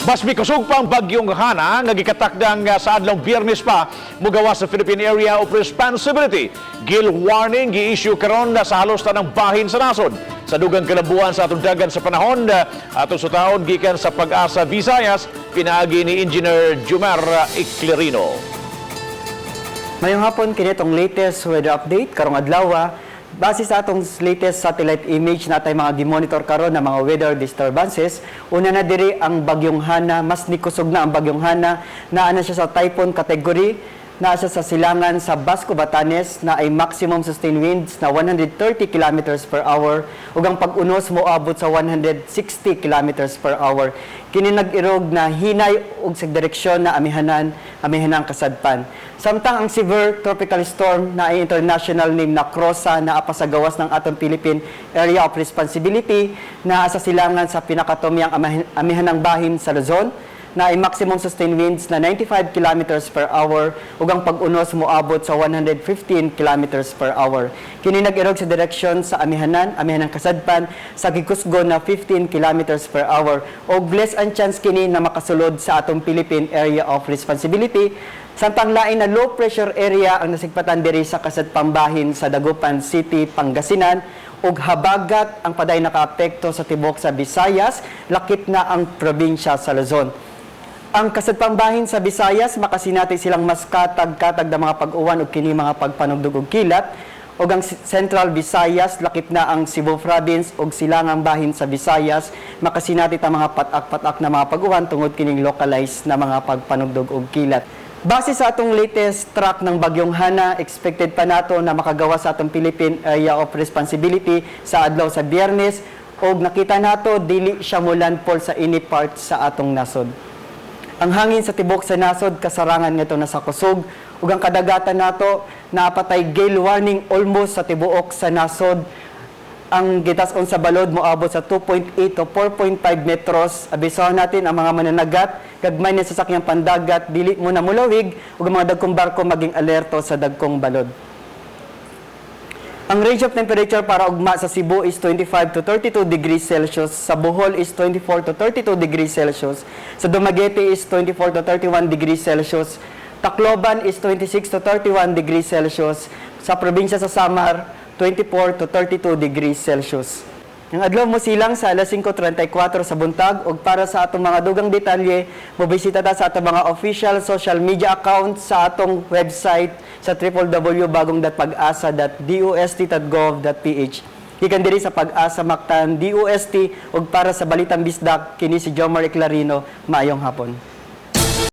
Mas mikusog pa ang bagyong Hana nga gikatakdang sa adlaw Biyernes pa mugawas sa Philippine Area of Responsibility. Gale warning gi-issue karon na sa halos tanang bahin sa nasod. Sa dugang kalambuan sa atong dagan sa panahon, atong sutaon gikan sa Pag-asa Visayas, pinaagi ni Engineer Jumar Eclerino. Mayong hapon, kini atong latest weather update karong adlaw. Base sa atong latest satellite image, natay mga gimonitor karon na mga weather disturbances. Una na diri ang bagyong Hana, mas nikusog na ang bagyong Hana, naa na siya sa typhoon category, naa siya sa silangan sa Basco, Batanes, na ay maximum sustained winds na 130 kilometers per hour ug ang pag-unos moabot sa 160 kilometers per hour. Kini nag-irog na hinay ug sa direksyon na amihanan, amihanang kasadpan. Samtang ang severe tropical storm na ay international name na Krosa, naa pa sa gawas ng atong Philippine Area of Responsibility, naa sa silangan sa pinakatumuyang amihanang bahin sa Luzon, na ay maximum sustained winds na 95 kilometers per hour ug ang pag-unos moabot sa 115 kilometers per hour. Kini nag-irog sa direksyon sa amihanan, amihanang kasadpan sa gikusgon na 15 kilometers per hour ug less ang chance kini na makasulod sa atong Philippine Area of Responsibility. Samtang lain na low pressure area ang nasigpatan diri sa kasadpang bahin sa Dagupan City, Pangasinan ug habagat ang paday nakaapekto sa tibok sa Visayas, lakip na ang probinsya sa Luzon. Ang kasadpang bahin sa Visayas, makasinati silang mas katag-katag na mga pag-uwan ug kini mga pagpanugdog og kilat, ug ang Central Visayas, lakip na ang Cebu Province ug silangang bahin sa Visayas, makasinati ta mga patak-patak na mga pag-uwan tungod kining localized na mga pagpanugdog og kilat. Base sa atong latest track ng bagyong Hana, expected pa nato na makagawa sa atong Philippine Area of Responsibility sa adlaw sa Biyernes ug nakita nato dili siya mo landfall sa any part sa atong nasod. Ang hangin sa tibok sa nasod kasarangan ngadto na sa kusog ug ang kadagatan nato napatay gale warning almost sa tibuok sa nasod. Ang gitas-on sa balod moabot sa 2.8 to 4.5 metros. Abisohan natin ang mga mananagat, gagmay na sasakyang pandagat, dili muna mulawig ug ang mga dagkong barko maging alerto sa dagkong balod. Ang range of temperature para ugma sa Cebu is 25 to 32 degrees Celsius, sa Bohol is 24 to 32 degrees Celsius, sa Dumaguete is 24 to 31 degrees Celsius, Tacloban is 26 to 31 degrees Celsius, sa probinsya sa Samar, 24 to 32 degrees Celsius. Ang adlaw mo silang sa alas 5:34 sa buntag ug para sa atong mga dugang detalye, mobisita ta sa atong mga official social media accounts, sa atong website sa www.bagong.pagasa.dost.gov.ph. Gikan diri sa Pag-asa Mactan DOST ug para sa Balitang Bisdak, kini si Jomar Eclarino. Maayong hapon.